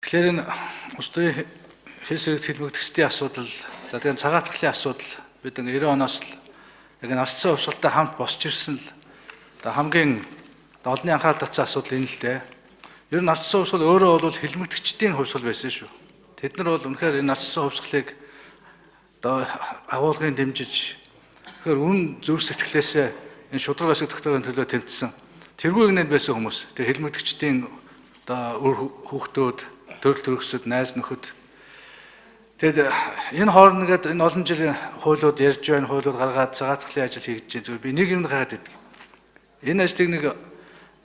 Тэгэхээр энэ улс төрийн хил сэрэгт хилмигдэгчдийн асуудал, за тэгээ цагаатгалын асуудал бид 90 оноос л яг энэ арчсан хувьсгалтай хамт босч ирсэн л одоо хамгийн олонний анхаарал татсан асуудал энэ л дээ. Ер нь арчсан хувьсгал өөрөө бол хилмигдэгчдийн хувьсгал байсан шүү. Тэд нар бол үнэхээр энэ арчсан хувьсгалыг одоо агуулгын дэмжиж тэгэхээр үн зүрх сэтгэлээсээ энэ шударга ёсыг тогтоохын төлөө тэмцсэн. Тэргүй нэгнэд байсан хүмүүс. Тэр хилмигдэгчдийн одоо үр хүүхдүүд, төрөл төрөсөд, найз нөхөд. Тэгэд энэ хооронд ингээд энэ олон жилийн хуулиуд ярьж байна, хуулиуд гаргаад цагаатгалын ажил хийж байна. Зүгээр би нэг юм гайхаад байдаг. Энэ ажлыг нэг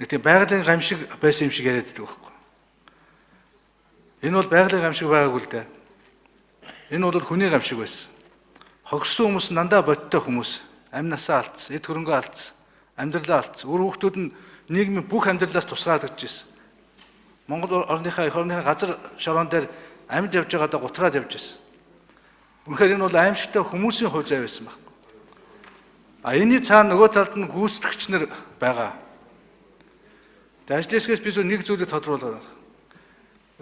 тийм байгалийн гамшиг байсан юм шиг яриад байдаг байхгүй. Энэ бол байгалийн гамшиг байгаагүй л дээ. Энэ бол хүний гамшиг байсан. Хогсон хүмүүс нь дандаа бодтой хүмүүс. Амь насаа алдсан, эд хөрөнгөө алдсан, амьдралаа алдсан. Үр хүүхдүүд нь нийгмийн бүх амьдралаас тусгаалгаж ирсэн. Монгол орныхаа эх орныхаа газар шорон дээр амьд явж байгаадаа гутраад явж ирсэн. Үнэхээр энэ бол аимшигтай хүмүүсийн хувь зай байсан байхгүй. А энэний цаана нөгөө талд нь гүйцэтгэгч нар байгаа. Тэгээ ажлын хэсгээс би зөв нэг зүйлийг тодруулаад байна.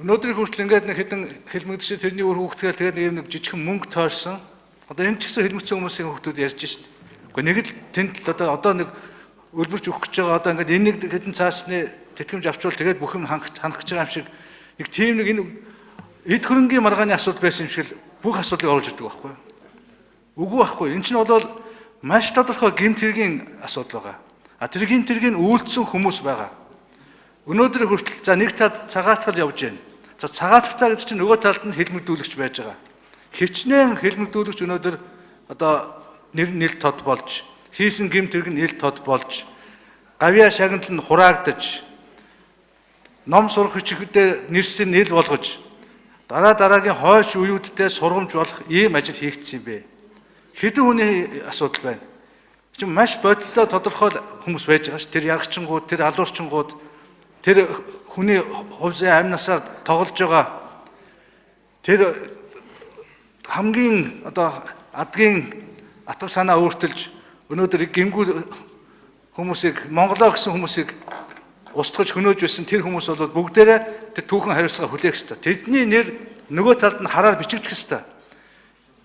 Өнөөдрийн хүртэл ингээд нэг хэдэн хилмигдэж тэрний үр хүүхдгээл тэгээд нэг юм нэг жижигхэн мөнгө тойрсон. Одоо энэ ч гэсэн хилмигдсэн хүмүүсийн хүүхдүүд ярьж шин. Гэхдээ нэг л тэнд л одоо нэг өлбөрч өгөх гэж байгаа одоо ингээд энэ нэг хэдэн цаасны тэтгэмж авчвал тэгээд бүх юм хангах гэж байгаа юм шиг нэг тийм нэг энэ эд хөрөнгийн маргааны асуудал байсан юм шиг л бүх асуудлыг оруулж ирдэг байхгүй юу? Үгүй байхгүй. Энэ чинь бол маш тодорхой гэмт хэргийн асуудал байгаа. А тэр гэмт хэргийг үйлдсэн хүмүүс байгаа. Өнөөдөр хүртэл за нэг талд цагаатгал явж байна. За цагаатгалтаа гэдэг чинь нөгөө талд нь хилмигдүүлэгч байж байгаа. Хичнээн хилмигдүүлэгч өнөөдөр одоо нэр нэл тод болж, хийсэн гэмт хэрэг нь ил тод болж, гавьяа шагналд нь хураагдаж, ном сурах хичээхдээ нэрсийн ил болгож, дараа дараагийн хойч үеүүддээ сургамж болох ийм ажил хийгдсэн юм бэ. Хэдэн хүний асуудал байна. Чинь маш бодиттой тодорхой хүмүүс байж байгаа ш. Тэр яргачингууд, тэр алуурчингууд, тэр хүний хувь зай амь насаар тоглож байгаа тэр хамгийн одоо адгийн атга санаа өөртөлж өнөөдөр гимгүү хүмүүсийг Монголоо гэсэн хүмүүсийг устгаж хөнөөж байсан тэр хүмүүс бол бүгдээрээ тэр түүхэн хариуцлага хүлээх ёстой. Тэдний нэр нөгөө талд нь хараар бичигдэх ёстой.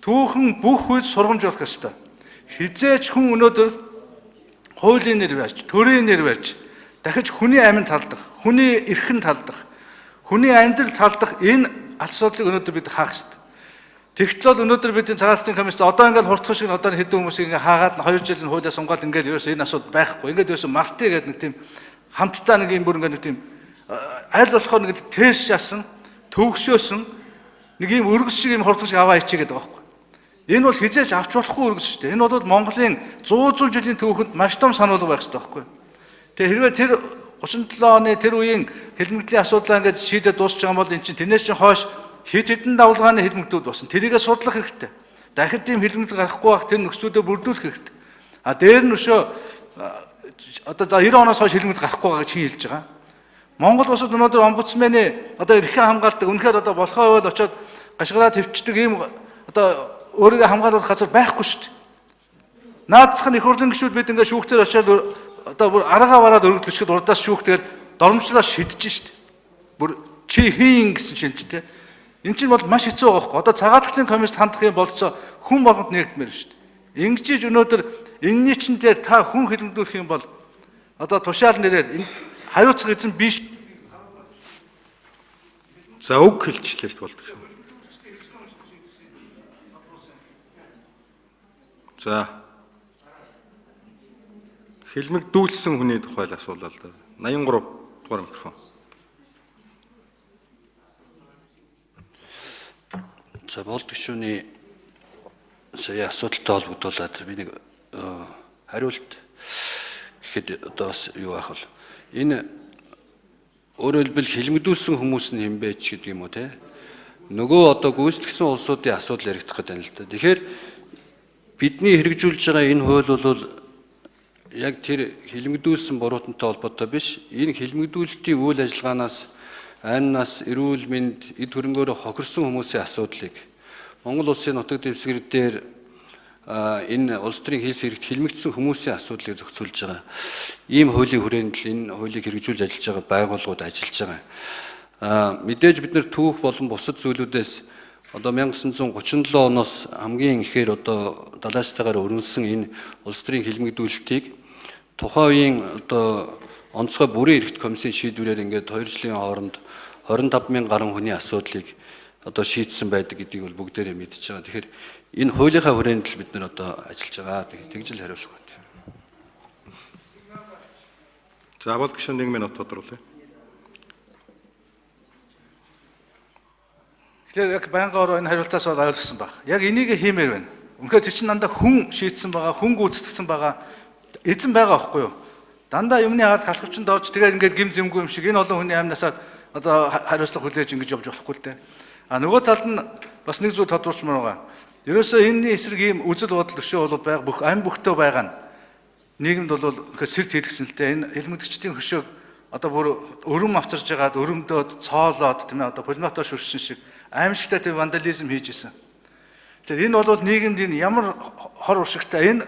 Түүхэн бүх үед сургамж болох ёстой. Хизээч хүн өнөөдөр хуулийн нэр барьж, төрийн нэр барьж, дахиж хүний амин талдах, хүний эрхэн талдах, хүний амьдрал талдах энэ асуудлыг өнөөдөр бид хаах ёстой. Тэгтэл бол өнөөдөр бидний цагаалтын комисс одоо ингээд хурдхан шиг одоо хэдэн хүмүүсийг ингээд хаагаад 2 жилийн хуулиа сунгаал ингээд ерөөсөө энэ асуудал байхгүй. Ингээд ерөөсөө мартыг гэдэг нэг тийм хамтдаа нэг юм бүр ингээд нэг тийм аль болохоор нэг тэрш ясан, төвгшөөсөн нэг юм өргөс шиг юм хурдхан шиг аваа ичээ гэдэг байгаа байхгүй. Энэ бол хизээч авч болохгүй өргөс шүү дээ. Энэ бол Монголын 100 жилийн түүхэнд маш том сануулга байх хэрэгтэй байхгүй. Тэгээ хэрвээ тэр 37 оны тэр үеийн хилмигдлийн асуудлаа ингээд шийдээд дуусч байгаа юм бол эн чинь тэрнээс чинь хойш хэд хэдэн давлгааны хилмигдүүд болсон. Тэрийгэ судлах хэрэгтэй. Дахид тийм хилмигдэл гарахгүй байх тэр нөхцлүүдээ бүрдүүлэх хэрэгтэй. А дээр нь өшөө одоо за 90 оноос хойш хилмигдэл гарахгүй байгаа гэж хин хэлж байгаа. Монгол улсад өнөөдөр омбудсмены одоо эрхээ хамгаалдаг, үнэхээр одоо болохоо байвал очиод гашгараа төвчдөг ийм одоо өөрийгөө хамгаалах газар байхгүй шүү дээ. Наадцах нь их хурлын гишүүд бид ингээд шүүхтэр очиод одоо бүр аргаа бараад өргөдөл бичгээд урдаас шүүх тэгэл доромжлоо шидэж шүү дээ. Бүр чи хийн гэсэн шинжтэй. Энэ чинь бол маш хэцүү байгаа байхгүй. Одоо цагаатгалын комиссд хандах юм болцоо хүн болгонд нэгдмээр шүү дээ. Ингэж өнөөдөр энэний чин дээр та хүн хилмигдүүлэх юм бол одоо тушаал нэрээр энэ хариуцах эзэн биш. За үг хэлчлээ болдог шүү. За хилмигдүүлсэн хүний тухай л асуулаа л да. 83 дугаар микрофон. За болд гишүүний сая асуудалтай холбогдуулаад би нэг хариулт гэхэд одоо бас юу байх вэ? Энэ өөрөөр хэлбэл хилмигдүүлсэн хүмүүс нь хэн бэ ч гэдэг юм уу те? Нөгөө одоо гүйцэтгсэн улсуудын асуудал яригдах гэдэг юм л да. Тэгэхээр бидний хэрэгжүүлж байгаа энэ хууль бол яг тэр хилмигдүүлсэн буруутантай холбоотой биш. Энэ хилмигдүүлэлтийн үйл ажиллагаанаас амь нас, эрүүл мэнд, эд хөрөнгөөр хохирсон хүмүүсийн асуудлыг Монгол улсын нутаг дэвсгэр дээр энэ улс төрийн хил сэрэгт хилмигдсэн хүмүүсийн асуудлыг зохицуулж байгаа. Ийм хуулийн хүрээнд л энэ хуулийг хэрэгжүүлж ажиллаж байгаа байгууллагууд ажиллаж байгаа. Мэдээж бид нар түүх болон бусад зүйлүүдээс одоо 1937 оноос хамгийн ихээр одоо далайчтайгаар өрнөсөн энэ улс төрийн хилмигдүүлэлтийг тухайн үеийн одоо онцгой бүрэн эрхт комиссийн шийдвэрээр ингээд 2 жилийн хооронд 25 мянган гаруй хүний асуудлыг одоо шийдсэн байдаг гэдгийг бол бүгдээрээ мэдж байгаа. Тэгэхээр энэ хуулийнхаа хүрээнд л бид нар одоо ажиллаж байгаа. Тэгж л хариулах байна. За бол гишүүн 1 минут тодруулъя. Тэгэхээр яг байнгын ороо энэ хариултаас бол ойлгосон баг. Яг энийг хиймээр байна. Үнэхээр тэр чинь дандаа хүн шийдсэн байгаа, хүн гүйцэтгсэн байгаа, эзэн байгаа байхгүй юу? Дандаа юмны ард халахвчанд орж тэгээд ингээд гим зэмгүй юм шиг энэ олон хүний амнасаар одоо хариуцлага хүлээж ингэж явж болохгүй л дээ. А нөгөө талд нь бас нэг зүйл тодруулчмаар байгаа. Ерөөсөө энэний эсрэг ийм үзэл бодол өшөө бол байг бүх ам бүхтөө байгаа нь нийгэмд бол үнэхээр сэрт хийлгсэн л дээ. Энэ хилмигдэгчдийн хөшөөг одоо бүр өрөм авчирж байгаад өрөмдөөд цоолоод тийм ээ одоо пулеметоор шүршин шиг аимшигтай тийм вандализм хийж исэн. Тэгэхээр энэ бол нийгэмд энэ ямар хор уршигтай энэ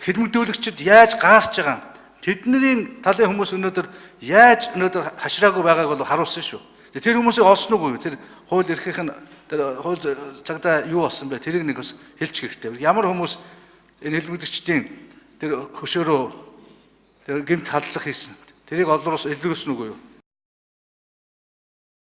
хилмигдүүлэгчид яаж гаарч байгаа тэдний талын хүмүүс өнөөдөр яаж өнөөдөр хашраагүй байгааг бол харуулсан шүү. Тэр хүмүүсийг олсон уугүй тэр хууль эрхийнх нь тэр хууль цагдаа юу болсон бэ тэрийг нэг бас хэлж хэрэгтэй. Ямар хүмүүс энэ хилмигдэгчдийн тэр хөшөөрөө тэр гэмт халдлага хийсэн. Тэрийг олруулсан илрүүлсэн үгүй юу?